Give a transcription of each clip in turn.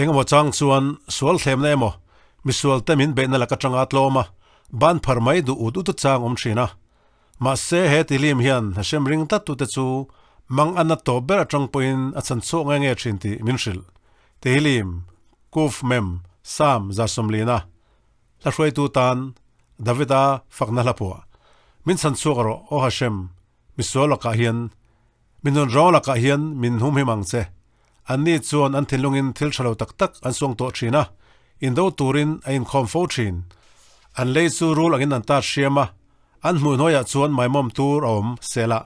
Engemaw chang chuan sual thlemna emaw, misualte min beihna lak atanga tlawm a, ban phar mai duh ut ut chang awm thin a. Mahse he tihlim hian Hashem ring tlattute chu mang a nat tawp ber atang pawhin a chhan chhuak nge nge thin tih min hrilh. Tehillim, Kuf Mem, Sam 29. Hla hruaitu tan Davida fakna hla phuah. Min chhan chhuak rawh, Aw Hashem, misual lakah hian, mi nun rawng lakah hian min humhim ang che. Anni chuan an thinlungin thil tha lo tak tak an suang tawh thin a, indo turin a inkhawm fo thin. An lei chu rul angin an tat hriam a, an hmuh hnuaiah chuan maimawm tur a awm, Selah.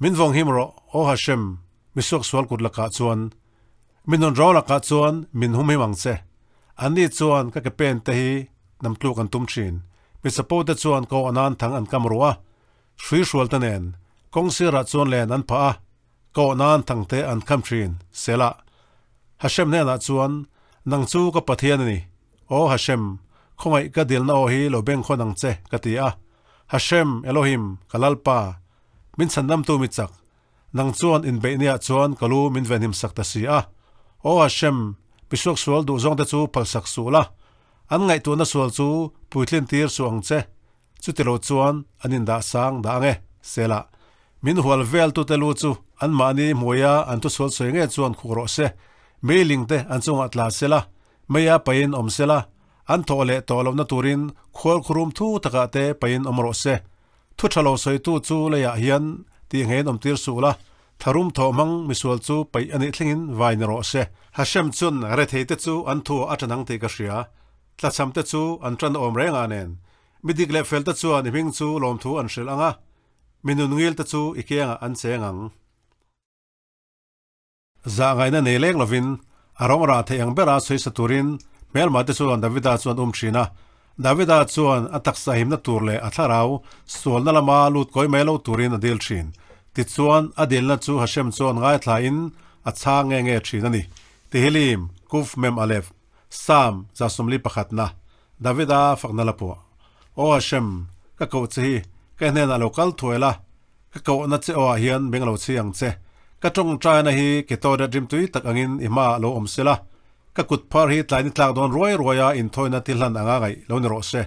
Min vawnghim rawh, Aw Hashem, misuaksual kut lakah chuan. Mi nun rawng lakah chuan min humhim ang che. Anni chuan ka ke pen te hi nam tluk an tum thin. Mi chapo te chuan ko anan thang an kam ruh a, hrui hrual te nen kawng sirah chuan len an phah a, ko anan thang te an kham thin. Selah. Hashem hnenah chuan, Nang chu ka Pathian a ni. Aw Hashem, khawngaih ka dilna aw hi lo bengkhawn ang che, ka ti a. Hashem, Elohim, ka Lalpa, min chhandamtu mi chak, Nang chuan inbeihniah chuan ka lu min venhim sak ta si a. Aw Hashem, misuak sual duh zawng te chu phalsak suh la. An ngaihtuahna sual chu puitlin tir suh ang che. Chuti lo chuan an indah sang dah ang e, Selah. Min hual vel tute lu chu anmahni hmuaia an thusual sawi nge chuan khuk rawh se. Meiling te an chungah tla se la, meia pain awm se la, an thawh leh tawh lohna turin khual khurum thu takah te pain awm rawh se. Thu tha lo sawitu chu leiah hian tih ngeiin awm tir suh la, tharum thawh hmang misual chu paih a nih thlengin vai ni rawh se. Hashem chun rethei te chu an thu a ṭan ang tih ka hria, tlachham te chu an ṭan awm reng a nen. Mi dik leh fel te chuan i hming chu lawmthu an hrilh ang a, mi nun ngil te chu i kiangah an cheng ang. Zah ngaihna nei leng lovin a rawng rah theih ang bera sawi sa turin hmelma te chuan Davida chu an um thin a. Davida chuan a taksa himna tur leh a thlarau sualna lama lut kawi mai lo turin a dil thin. Tichuan, a dilna chu Hashem chuan ngaithlain a chhang nge nge thin a ni. Tehillim, Kuf Mem Aleph, Psalm 121na, Davida fakna la pawh. Aw Hashem, ka koh che hi, ka hnenah lo kal thuai la, Ka kohna che awah hian beng lo chhi ang che. Ka tawngtaina hi ke tawriat rimtui tak angin i hmaah lo awm sela, ka kut phar hi tlaini tlak dawn ruai ruaia inthawina ti hlan anga ngaih lo ni rawh se.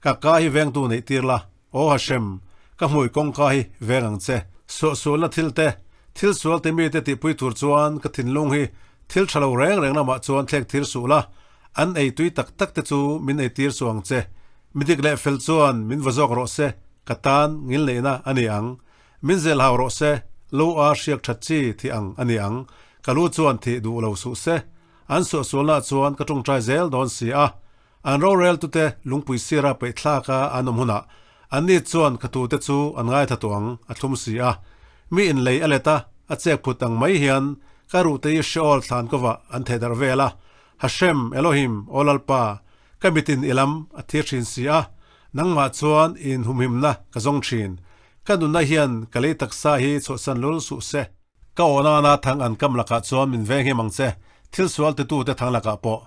Ka ka hi vengtu neih tir la, Aw Hashem, ka hmui kawngka hi veng ang che. Suahsualna thil te, thil sual ti mite tihpui tur chuan ka thinlung hi thil tha lo reng reng lamah chuan thlek thir suh la, an ei tui tak tak te chu min ei tir suh ang che. Midik leh fel chuan min va zawk rawh se, ka tan ngil neihna a ni ang. Min zel hau rawh se, lo a hriak that chi thih ang a ni ang. Ka lu chuan thih duh lo suh se. An suahsualnaah chuan ka tawngtai zel dawn si a. An rorel tute lungpui sira peih thlaka an awm hunah anni chuan ka tute chu an ngaitha tawh ang a thlum si a. Mi inlei a let a, a chek phut ang mai hian ka ruhte hi Sheol thlan kovah an theh darh vel a. Hashem, Elohim, Aw Lalpa, ka mitin i lam a thir thin si a, nangmah chuan i inhumhimna ka zawng thin. Ka nunna hian ka lei taksa hi chhuahsan lul suh se. Ka aw nana thang an kam lakah chuan min veng him ang che, thil sual titute thang lakah pawh.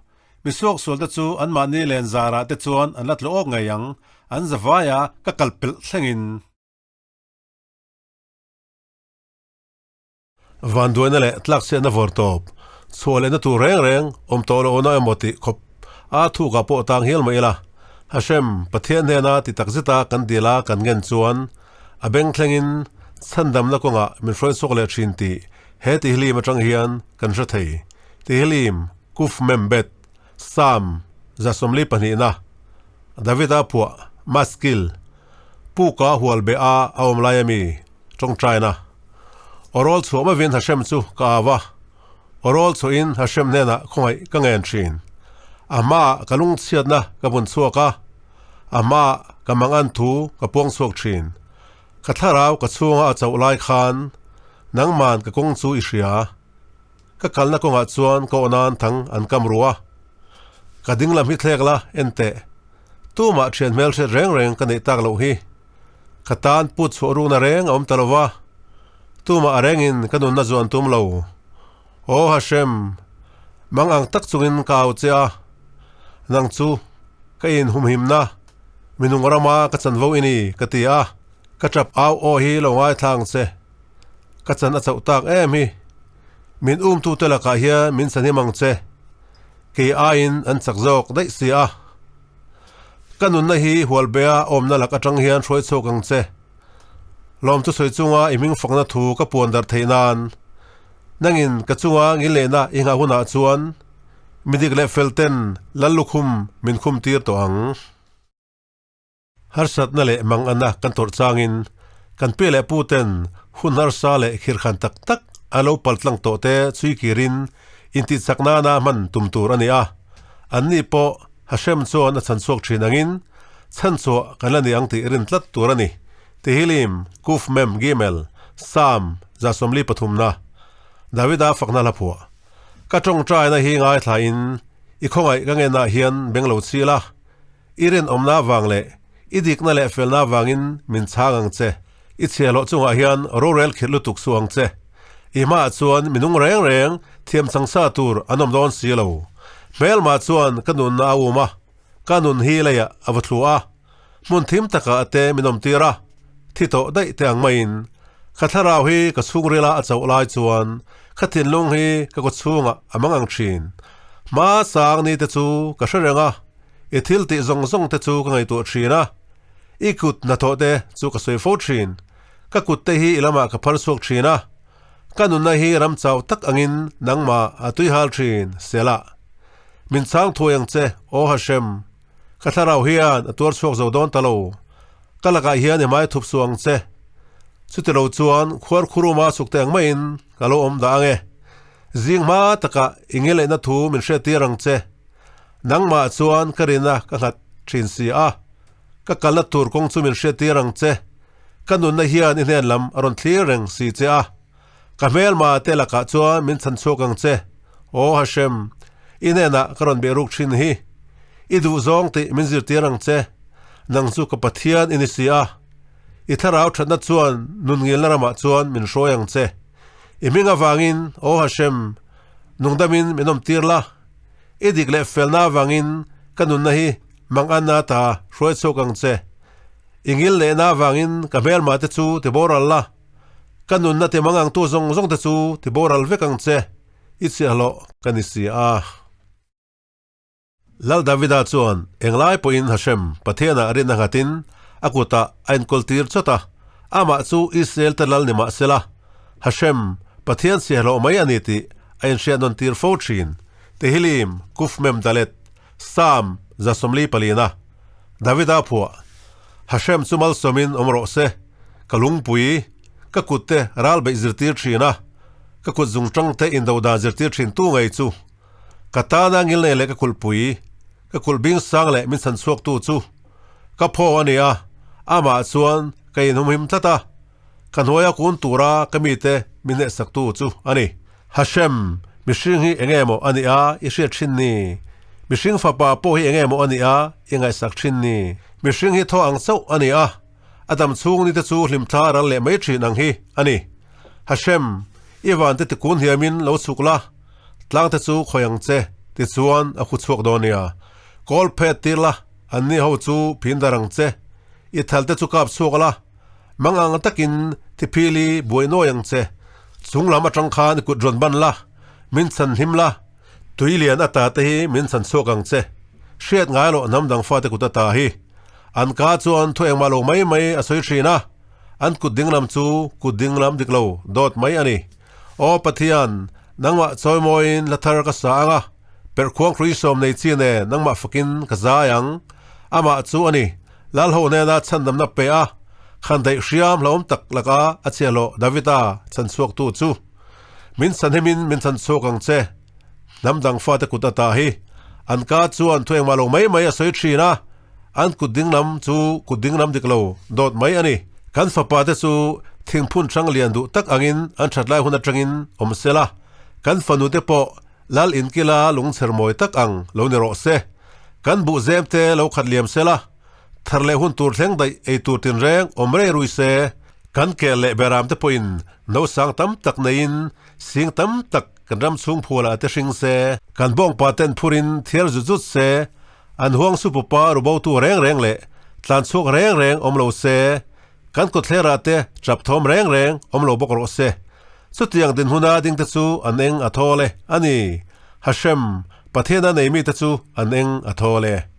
Mi suaksualte chu anmahni len zarah te chuan an la tlu awk ngei ang, an zavaia ka kal pelh thlengin. Vanduaina leh tlakchhiatna vawr tawp, chhuah lehna tur reng reng awm tawh lohna emaw tih khawp a thukah pawh tang hial mai ila. Hashem, Pathian hnena ti tak zeta kan dil a kan ngen chuan a beng thlengin chhandamna kawngah min hruai chhuak leh thin tih he tihlim atang hian kan hre thei. Tihlim, Kuf Mem Bet, Psalm 22na, Davida phuah, Maskil, Puka hual beh a a awm lai ami? Tawngtaina. Awrawl chhuah mavin Hashem chu ka au a, awrawl chhuahin Hashem hnenah khawngaih ka ngen thin. A hmaah ka lungchhiatna ka bun chhuak a, a hmaah ka mangan thu ka puang chhuak thin. Ka thlarau ka chhunga a chauh lai khan nangman ka kawng chu i hria. Ka kalna kawngah chuan ka awnan thang an kam ru a, ka ding lam hi thlek la, en teh. Tumah thian hmelhriat reng reng ka neih tak loh hi. Ka tan put chhuah rukna reng a awm ta lo va, tumah a rengin ka nunna zuan tum lo. Aw Hashem, mang ang tak chungin ka au che a, nang chu ka inhumhimna, minung rama ka chanvo i ni, ka ti a, ka tap au aw hi lo ngaithla ang che. Ka chan a chauh tak em hi. Min umtute lakah hian min chhan him ang che. Kei aiin an chak zawk daih si a. Ka nunna hi hualbea awmna lak atang hian hruai chhuak ang che. Lawm chu sawi chunga i hming fakna thu ka puan darh theih nan. Nangin ka chunga ngilehna i nghah hunah chuan midik leh fel ten lal lukhum min khum tir tawh ang. Harsatna leh manganna kan tawrh changin kan pi leh pu ten hun harsa leh khirkhan tak tak a lo paltlang tawh te chhui kirin intihchak nana hman tum tur a ni a. Anni pawh Hashem chuan a chhan chhuak thin angin chhanchhuah kan la ni ang tih rin tlat tur a ni. Tehillim, Kuf Mem Gimel, Psalm 73na, Davida fakna hla phuah. Ka tawngtaina hi ngaithlain i khawngaih ka ngenah hian beng lo chhil a. I rinawmna avang leh i dikna leh felna avangin min chhang ang che. I chhiahhlawh chungah hian rorel khirh lutuk suh ang che. I hmaah chuan mi nung reng reng thiam changsa tur an awm dawn si lo. Hmelma chuan ka nunna a um a, ka nun hi leiah a va thlu a. Hmun thim takah a te min awmtir a, thi tawh daih te ang maiin. Ka thlarau hi ka chhungrila a chauh lai chuan ka thinlung hi ka kawchhungah a mang ang thin. Hma sang ni te chu ka hre reng a. I thil tih zawng zawng te chu ka ngaihtuah thin a, i kut hnathawh te chu ka sawi fo thin. Ka kut te hi i lamah ka phar chhuak thin a, ka nunna hi ram chau tak angin nangmah a tui hal thin, Selah. Min chhang thuai ang che, Aw Hashem. Ka thlarau hian a tuar chhuak zo dawn ta lo. Ka lakah hian i hmai thup suh ang che. Chutilo chuan khuar khuruma chhuk te ang maiin ka lo awm dah ang e. Zing hma takah i ngelehna thu min hriattir ang che. Nangmah chuan ka rina ka nghat thin si a, ka kalna tur kawng chu min hriattir ang che. Ka nunna hian i hnen lam a rawn thlir reng si che a. Ka hmelma te lakah chuan min chhan chhuak ang che. Aw Hashem, i hnenah ka rawn behruk thin hi. I duhzawng tih min zirtir ang che. Nang chu ka Pathian i ni si a. I thlarau thatna chuan nun ngilna ramah chuan min hruai ang che. I hming avangin, Aw Hashem, nungdamin min awmtir la. I dik leh felna avangin ka nunna hi manganna ta hruai chhuak ang che. I ngil lehna avangin ka hmelma te chu ti boral la, ka nunna ti mangangtu zawng zawng te chu ti boral vek ang che, i chhiahhlawh ka ni si a. Lal Davida chuan englai pawhin Hashem Pathianah rinna nghatin a kutah a inkawltir chawt a, amah chu Israel te lal ni mah sela, Hashem Pathian chhiahhlawh mai a ni tih a inhriat nawn tir fo thin. Tehillim, Kuf Mem Dalet, Psalm 44, Davida phuah, Hashem chu malsawmin awm rawh se, ka lungpui, ka kut te ral beih zirtir thin a, ka kut zungtang te indo dan zirtir thin tu ngei chu, ka tana ngilnei leh ka kulhpui, ka kulh bing sang leh min chhan chhuaktu chu, ka phaw a ni a, amah chuan ka inhumhim tlat a, ka hnuaia kun tura ka mite min hnehsaktu chu a ni. Hashem, mihring hi enge maw a nih a i hriat thin ni? Mihring fapa pawh hi enge maw a nih a i ngaihsak thin ni? Mihring hi thaw ang chauh a ni a, a dam chhung ni te chu hlimthla ral leh mai thin ang hi a ni. Hashem, i van te tikun hiamin lo chhuk la, tlang te chu khawi ang che, tichuan a khu chhuak dawn nia. Kawl phet tir la, anni ho chu phin dar ang che, i thal te chu kap chhuak la, Mang ang takin thiphili buai nawi ang che. Chung lam atang khan i kut rawn ban la, min chhan hlim la, tui lian ata te hi min chhan chhuak ang che. Hriat ngai loh hnam dang fate kut ata hi. An ka chuan thu engmah lo mai mai a sawi thin a, an kut dinglam chu kut dinglam dik lo dawt mai a ni. Aw Pathian, nangmah chawimawiin la thar ka sa ang a, perhkhuang hrui sawm nei chi nen nangmah fakin ka zai ang. Amah chu a ni. Lalho hnena chhandamna pe a, khan daih hriam hlauhawm tak laka a chhiahhlawh Davida chhanchhuaktu chu, Min chhanhimin min chhanchhuak ang che, hnam dang fate kut ata hi. An ka chuan thu engmah lo mai mai a sawi thin a, an kut dinglam chu kut dinglam dik lo dawt mai a ni. Kan fapa te chu thingphun hrang lian duh tak angin an that lai hun atangin awm sela, kan fanu te pawh Lal inkila lungchher mawi tak ang lo ni rawh se. Kan buh zem te lo khat liam se la, thar leh hun tur thleng daih ei tur tinreng awm rei rui se. Kan kel leh beram te pawhin nausang tam tak neiin sing tam tak kan ram chhung phualah te hring se. Kan bawngpa ten phurin thiar zut zut se, an huang supupa rubotu reng reng leh tlan chhuak reng reng awm lo se. Kan kawtthlerah te chap thawm reng reng awm lo bawk rawh se. Chutiang dinhmuna dingte chu an eng a thawl e a ni. Hashem, Pathiana nei mite chu an eng a thawl e.